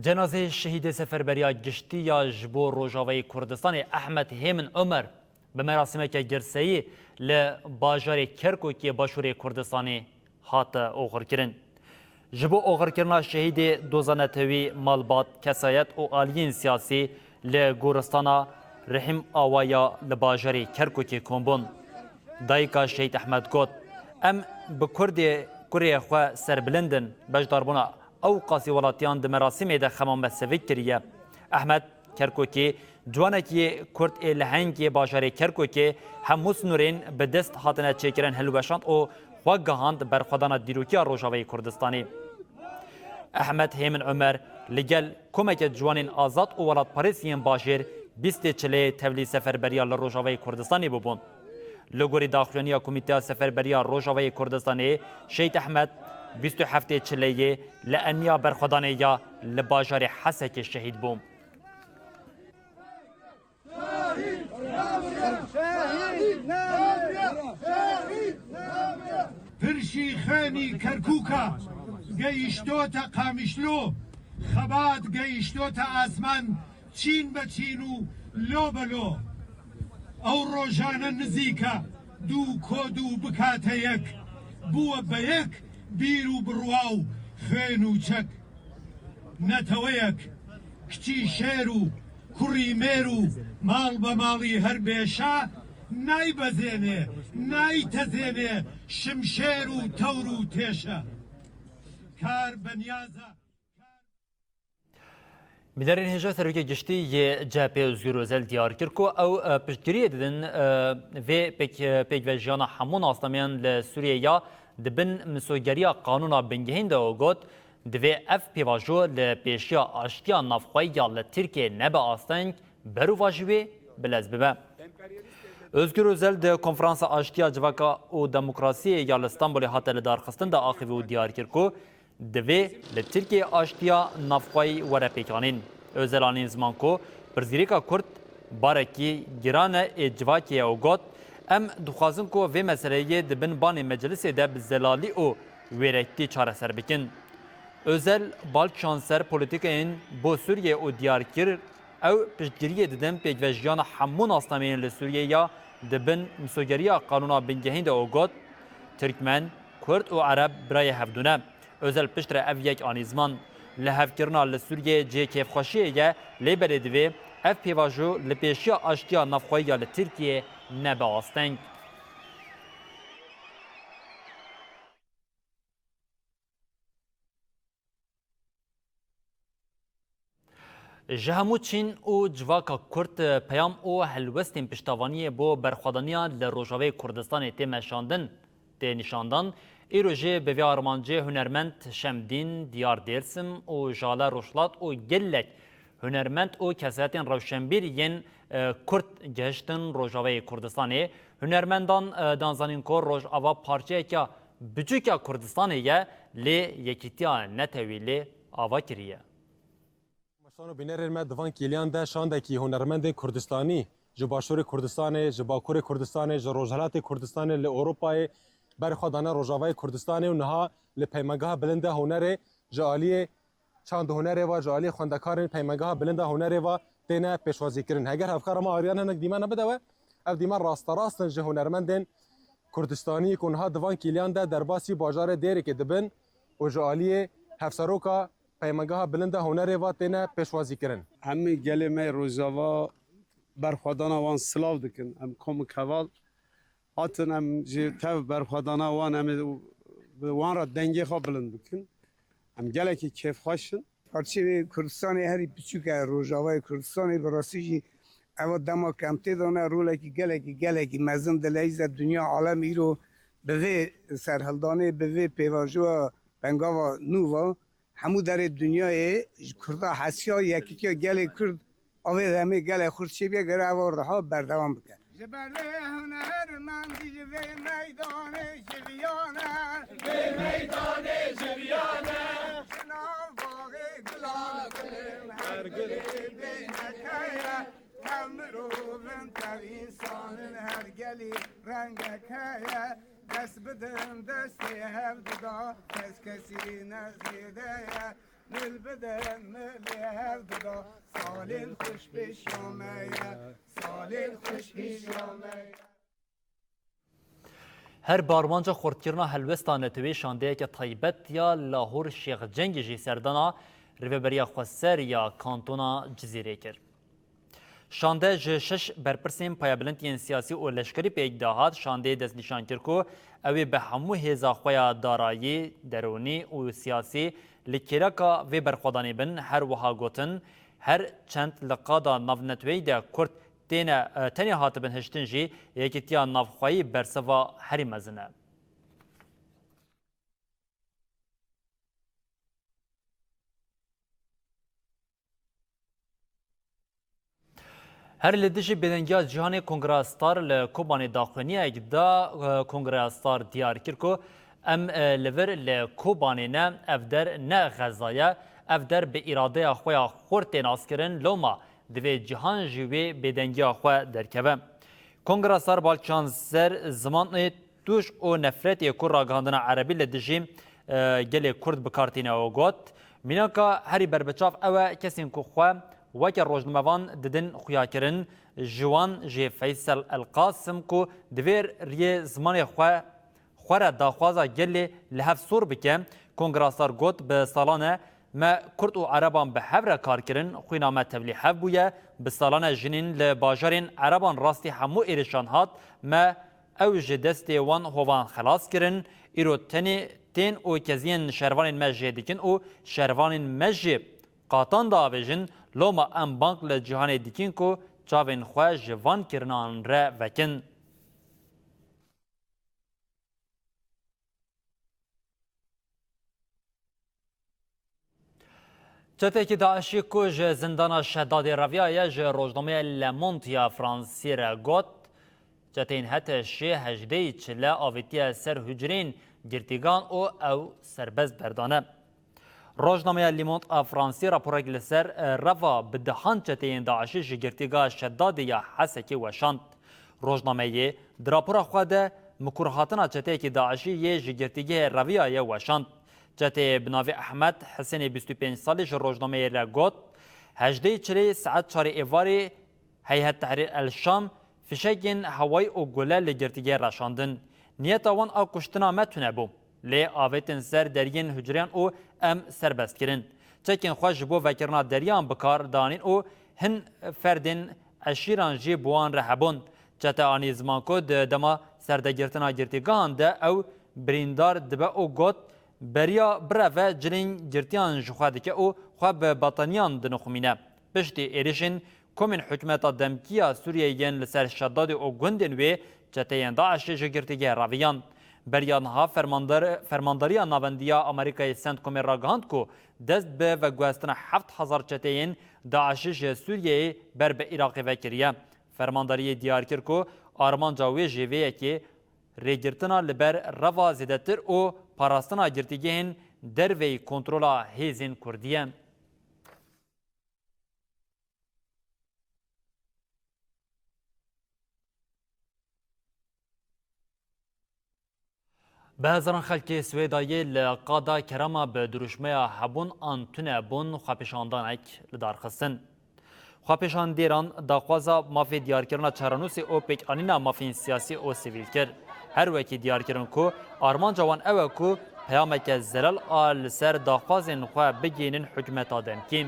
Cenazeyê şehîdê Seferberiya Giştî ya ji bo Rojavayê Kurdistanê Ehmed Hêmin Omer bi merasîmeke girseyî li bajarê Kerkûkê Başûrê Kurdistanê hate oxirkirin. Ji bo oxirkirina şehîdê doza netewî, malbat, kesayet û aliyên siyasî li goristana Rihîm Awa ya li bajarê Kerkûkê kom bûn. Dayika Şehîd Ehmed got, Em bi kurdê kurê xwe serbilind in, beşdarbûna ew qasî welatiyan di merasîmê de xema me sivik kiriye. Ehmed Kerkûkî, ciwanekî kurd ê lehengê bajarê Kerkûkê hemû sinûrên bi dest hatine çêkirin hilweşand û xwe gihand berxwedana dîrokiya Rojavayê Kurdistanê. Ehmed Hêmin Omer li gel komeke ciwanên azad û welatparêz yên bajêr bîstê Çileyê tevlî seferberiya li Rojavayê Kurdistanê bûbûn. Li gorî daxuyaniya Komîteya Seferberiya Rojavayê Kurdistanê, Şehîd Ehmed bîst û heftê Çileyê li eniya berxwedanê ya li bajarê Hesekê şehîd bû. Pirşî xênî Kerkûka geyiştote Qamişlo, xebat geyiştote asman, çîn be çîn û lo be lo. Ew rojane nizîke dû ko dû bikate yek, bûwe be yek bîr û birwa û xên û çek. Neteweyek kiçî şêr û kurî mêr û mal be malî her bêşa, nay bezênê, nay tezênê şimşêr û tewr û têşe. Kar be niyaza. Bînerên hêja, Serokê Giştî yê C H P Ozgur Ozel diyar kir ku ew, e, piştgiriyê didin, e, vê pêk-, e, pêkvejiyana hemû nasnameyan li Sûriyê ya di bin misogeriya qanûna bingehîn de û got, Divê ev pêvajo li pêşiya aştiya navxweyî ya li Tirkiyeyê nebe asteng, berovajî wê bilez bibe. Ozgur Ozel di Konferansa Aştiya Civaka û Demokrasiyê ya li Stenbolê hate lidarxistin de axivî û diyar kir ku divê li Tirkiyeyê aştiya navxweyî were pêkanîn. Ozel anîn ziman ku pirsgirêka Kurd barekî giran e ê civakê ye û got, Em dixwazin ku vê meseleyê di bin banê meclisê de bi zelalî û wêrektî çareser bikin. Ozel, Balçanser polîtîkayên bo Sûriyê û diyar kir, ew piştgiriyê didin pêkvejiyana hemû nasnameyên li Sûriyê ya di bin misogeriya qanûna bingehîn de û got, Tirkmen, Kurd û Ereb birayê hevdû ne. Ozel piştre ev yek anî ziman, Lihevkirina li Sûriyê cihê kêfxweşiyê ye, lê belê divê ev pêvajo li pêşiya aştiya navxweyî ya li Tirkiyeyê nebe asteng. Ji hemû çîn û civaka Kurd peyam û helwestên piştevaniyê bo berxwedaniya li Rojavayê Kurdistanê tê meşandin, tê nîşandan. Îro jî bi vê armancê hunermend Şemdîn, Diyar Dêrsim û Jale Rojhilat û gelek hunermend û kesayetên rewşenbîr yên, e, Kurd gihiştin Rojavayê Kurdistanê. Hunermendan, e, dan zanîn ku Rojava parçeyeke biçûk ya Kurdistanê ye, lê yekîtiya netewî lê ava kiriye. Meşan û bînerên me, di van kêliyan de şandekî hunermendên Kurdistanî Ji Başûrê Kurdistanê, ji Bakurê Kurdistanê, ji Rojhelatê Kurdistanê, li Ewropayê berxwe dane Rojavayê Kurdistanê û niha li Peymangeha Bilind a Hunerê ji aliyê çand û hunerê ve, ji aliyê xwendekarên Peymangeha Bilind a Hunerê ve têne pêşwazîkirin. Heger hevkara me Aryan hinek dîmena bide we, ev dîmen rasterast in ji hunermendên Kurdistanî ku niha di van kîliyan de derbasî bajarê Dêrikê dibin û ji aliyê Hevseroka Peymangeha Bilind a Hunerê ve têne pêşwazîkirin. Hemî gelê me yê Rojava berxwedana wan silav dikin. Em kom û keval hatin, em ji tev berxwedana wan, em ê bi wan re dengê xwe bilind bikin. Em gelekî kêfxweş in. Parçeyê Kurdistanê herî piçûk e, Rojavayê Kurdistanê bi rastî jî eva dema ku em tê de ne rolekî gelekî, gelekî mezin dileyîze dinya alem îro bi vê serhildanê, bi vê pêvajoya pengava nû ve hemû derê dinyayê ji Kurda hesiya, yekîtiya gelê Kurd a vê demê gelek xurt çêbûye, gere ev ordeha berdewam bike. Ji ber vê hunermendî ji vê meydanê jiviyane. Vê meydanê jiviyane. Ji nav baxê gula gulin her gulê bêhneke ye. Tev mirov in, tev însan in, her gelî rengeke ye. Dest bidin destê hev dida, kes kesî ne zêde ye. Mil bidin milê hev dida, salên xweş pêşiya me ye, salên xweş pêşiya me ye. Her bi armanca xurtkirina helwesta netewê şandeyeke taybet ya Lahor Şêx Cengî jî serdana Rêveberiya Xweser ya Kantona Cizîrê kir. Şande ji şeş berpirsên payebilind yên siyasî û leşkerî pêk dihat. Şandeyê destnîşan kir ku ew ê bi hemû hêza xwe ya darayî, derûnî û siyasî li kêleka vê berxwedanê bin. Her wiha gotin, her çend li qada navneteweyî de Kurd têne, e, tenê hatibin hiştin jî, yekîtiya navxweyî bersiva herî mezin e. Her li dijî bêdengiya cîhanê Kongreya Star li Kobanê daxuyaniyek da. Kongreya Star diyar kir ku em, e, li vir li Kobanê ne, ev der ne Xeza ye, ev der bi îradeya xwe ya xurt tê naskirin, loma divê cîhan jî wê bêdengiya xwe derkeve. Kongreya Star balkêşan ser zimanê tûj û nefretê ku ragihandina erebî li dijî, e, gelê Kurd bi kar tîne û got, mînaka herî berbiçav ew e, kesên ku xwe weke rojnamevan didin xuyakirin, ji wan jî Feysel El Qasim ku divê riyê zimanê xwe xwe re daxwaza gelê li hev sor bike. Kongreya Star got, bi salan e me Kurd û Ereban bi hev re kar kirin, xwîna me tevlî hev bûye. Bi salan e jinên li bajarên Ereban rastî hemû êrişan hat, me ew ji destê wan hovan xelas kirin. Îro tenê tên û keziyên şervanên me jê dikin û şervanên me jî qatan diavêjin. Loma em bang li cîhanê dikin ku çavên xwe ji van kirinan re vekin. Çeteyekî DAIŞî ku ji zindana Şedadê reviyaye, ji rojnameya Le Monde ya Fransî re got, çeteyên HTŞê hejdehî çile avêtiye ser hucreyên girtîgan û ew serbest berdane. Rojnameya Le Monde a Fransî raporek li ser, e, reva bi dehan çeteyên DAIŞî ji girtîgeha Şedadê ya Hesekê weşand. Rojnameyê di rapora xwe de mikurhatina çeteyekî DAIŞî yê ji girtîgehê reviyaye weşand. Çeteyê bi navê Ehmed Hisênê bîst û pênc salî ji rojnameyê re got, hejdehê çilê saet çarê êvarê Heyet Tehrîr El Şam fişekên hewayî û gule li girtîgehê reşandin. Niyeta wan a kuştina me tune bû. Lê avêtin ser deriyên hucreyan û em serbest kirin. Çekên xwe ji bo vekirina deriyan bi kar danîn û hin ferdên eşîran jî bi wan re hebûn. Çete anî ziman ku di dema serdegirtina girtîgehan de ew birîndar dibe û got, beriya bireve cilên girtiyan ji xwe dike û xwe bi betaniyan dinixumîne. Piştî êrişên komên hikûmeta demkî ya Sûriyeyê yên li ser Şedadê û gundên wê çeteyên DAIŞê ji girtîgehê reviyan. Beriya niha fermandar-, Fermandariya Navendî ya Amerîkayê CENTCOMê ragihand ku dest bi veguhestina heft hezar çeteyên DAIŞê ji Sûriyeyê ber bi Iraqê ve kiriye. Fermandariyê diyar kir ku armanca wê jî vê yekê rêgirtina li ber reva zêdetir û parastina girtîgehên derveyî kontrola hêzên Kurdî ye. Bi hezaran xelkê Swêdayê li qada kerema bi dirûşmeya hebûn an tunebûn xwepêşandanek li dar xistin. Xwepêşandêran daxwaza mafê diyarkirina çarenûsê û pêkanîna mafên siyasî û sivîl kir. Her wekî diyarkirin ku armanca wan ew e ku peyameke zelal a li ser daxwazên xwe bigihînin hikûmeta demkî.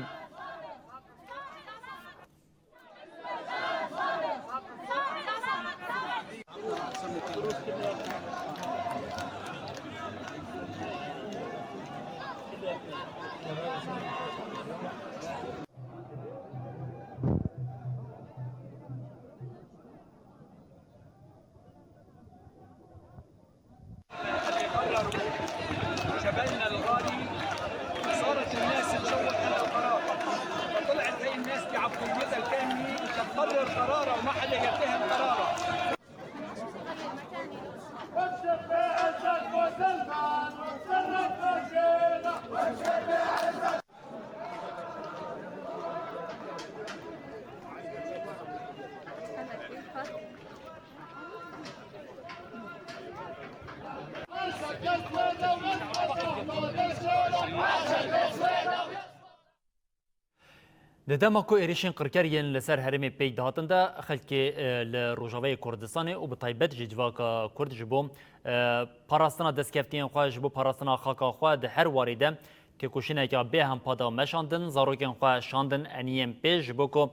جبلنا الغالي، صارت الناس تشوق على القرار، فطلعت هي الناس بعقليتها الكاملة وتقرر قرارها وما حدا يتهم قرارها. Di dema ku êrişên qirker yên li ser herêmê pêk dihatin de, xelkê, e, li Rojavayê Kurdistanê û bi taybet jî civaka Kurd ji bo, e, parastina destkeftiyên xwe, ji bo parastina xaka xwe di her warî de têkoşîneke bêhempa da meşandin, zarokên xwe şandin eniyên pê ji bo ku,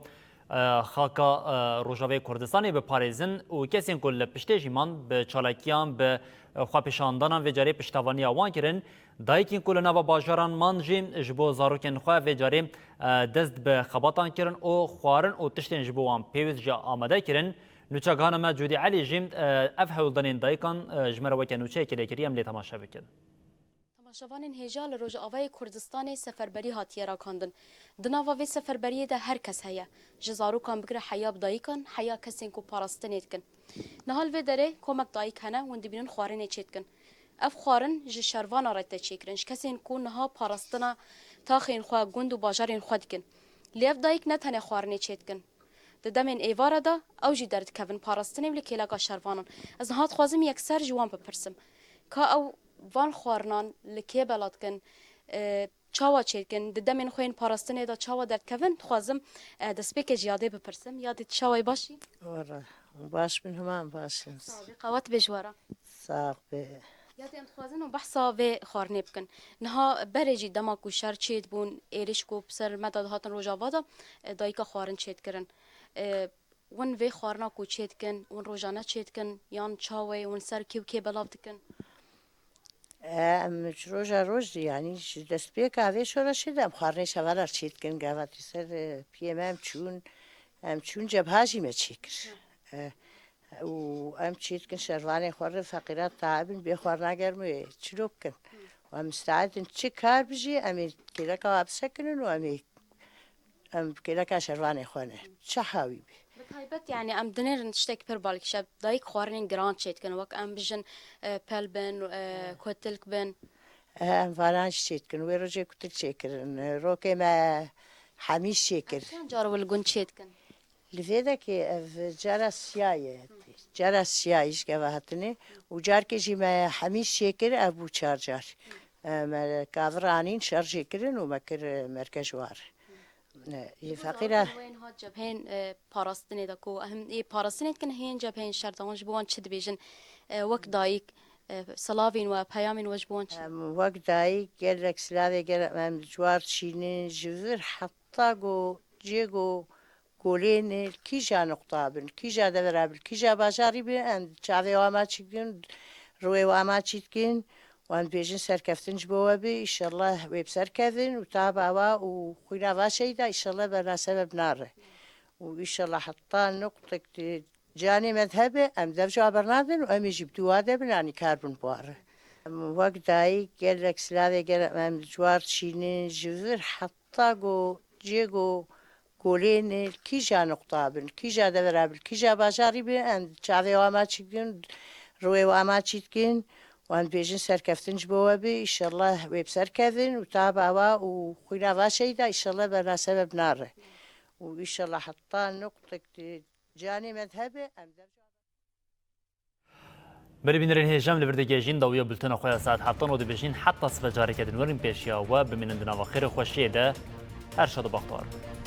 e, xaka, e, Rojavayê Kurdistanê biparêzin û kesên ku li piştê jî man bi çalakiyan, bi, e, xwepêşandanan vê carê piştevaniya wan kirin. Dayikên ku li nava bajaran man jî ji bo zarokên xwe vê carê, e, dest bi xebatan kirin û xwarin û tiştên ji bo wan pêwîst jî amade kirin. Nûçegihana me Cûdî Elî jî, e, ev hewldanên dayikan, e, ji me re weke nûçeyekê lêkiriye, em lê temaşe bikin. Temaşevanên hêja, li Rojavayê Kurdistanê seferberî hatiye rakandin. Di nava vê seferberiyê de her kes heye. Ji zarokan bigire heya bi dayikan, heya kesên ku parastinê dikin. Niha li vê derê komek dayik hene, hûn dibînin xwarinê çêdikin. Ev xwarin ji şervana re tê çêkirin, ji kesên ku niha parastina taxên xwe, gund û bajarên xwe dikin. Lê ev dayik ne tenê xwarinê çêdikin. Di demên êvara de ew jî derdikevin parastinê û li kêleka şervanan. Ez niha dixwazim yekser ji wan bipirsim, ka ew van xwarinan li kê bela dikin, e, çawa çêdikin, di demên xwe yên parastinê de çawa derdikevin, dixwazim, e, destpêkê ji Yadê bipirsim. Yadê, tu çawa yî, baş î? Were, baş bin, hema em baş in. Sax bî, qewet bê ji we re. Sax bê. Yadê, em dixwazin û behsa vê xwarinê bikin. Niha berê jî dema ku şer çêdibûn, êrîş ku bi ser me de dihatin Rojava de, e, dayika xwarin çêdikirin. E, hûn vê xwarina ku çêdikin, hûn rojane çêdikin, yan çawa ye, hûn ser kê û kê belav dikin? E, em ji roja roj, yanî ji destpêka vê şoreşê de em xwarinê şevelar çêdikin. Gava tê ser, e, piyê me em çûn, em çûn cebha jî me çêkir. E, û em çêdikin şervanê xwe re, feqîra tae bin, bê xwarina germ wê çilo bikin. Û em misteed in çi kar bijî, em ê kêleka wan bisekinin û em ê, em kêleka şervanê xwe ne. Çi hawî bê. Bi taybet, yanî, em dinêrin tiştekî pir balkêş e. Dayik xwarinên giran çêdikin, wek em bijin, e, pel bin, e, kotilk bin. E, em vanan jî çêdikin. Wê rojê kutik çêkirin. Rokê me hemîş çêkir. Çend car li gund çêdikin? Li vê dekê ev cara siya ye. Cara siya ye ji gava hatine û carkê jî me hemîş çêkir, ev bû çar car. E, me kavir anîn, şerjê kirin û me kir, e, merkez war. E, yê feqîra. Wên hat cebhên, e, parastinê de ku hem ê parastinê dikin, hên cebhên şer de wan ji bo wan çi dibêjin? E, wek dayik, e, silavên we, peyamên we ji bo wan çi? Em wek dayik gelek silavê gel em ji war çînin, ji vir heta ku cê ku Kolê ne, li kîja nuqta bin, kîja devera bin, kîja bajarî bin, em çavê wan ma çî dikin, rûyê wan ma çî dikin, wan dibêjin serkeftin ji bo we be, îşellah wê bi ser kevin û ta bawa û xwîna va şehîda, îşellah berna sebeb nare. Û îşellah heta nuqtek di canê me de hebe, em dev ji wa bernadin û em ê jî bi dua de bin, anî kar bin bi wa re. Em wek dayik gelek silavê gel em ji war çînin, ji vir heta ku cê ku Kolê ne, li kîja nuqta bin, li kîja devera bin, li kîja bajarî bin, em çavê wan ma çî dikin, rûyê wan ma çî dikin, wan dibêjin serkeftin ji bo we be, îşellah wê bi ser kevin û ta bawa û xwîna va şehîda, îşellah berna sebeb nare. Û îşellah heta nuqtek di canê me de hebe, em dev. Berê bînerên hêja, em li vir digihêjin dawiya bultena xwe ya saet heftan û dibêjin heta sibe careke din werin pêşiya we, bimînin di nava xêr û xweşiyê de. Her şad û bextewar bin.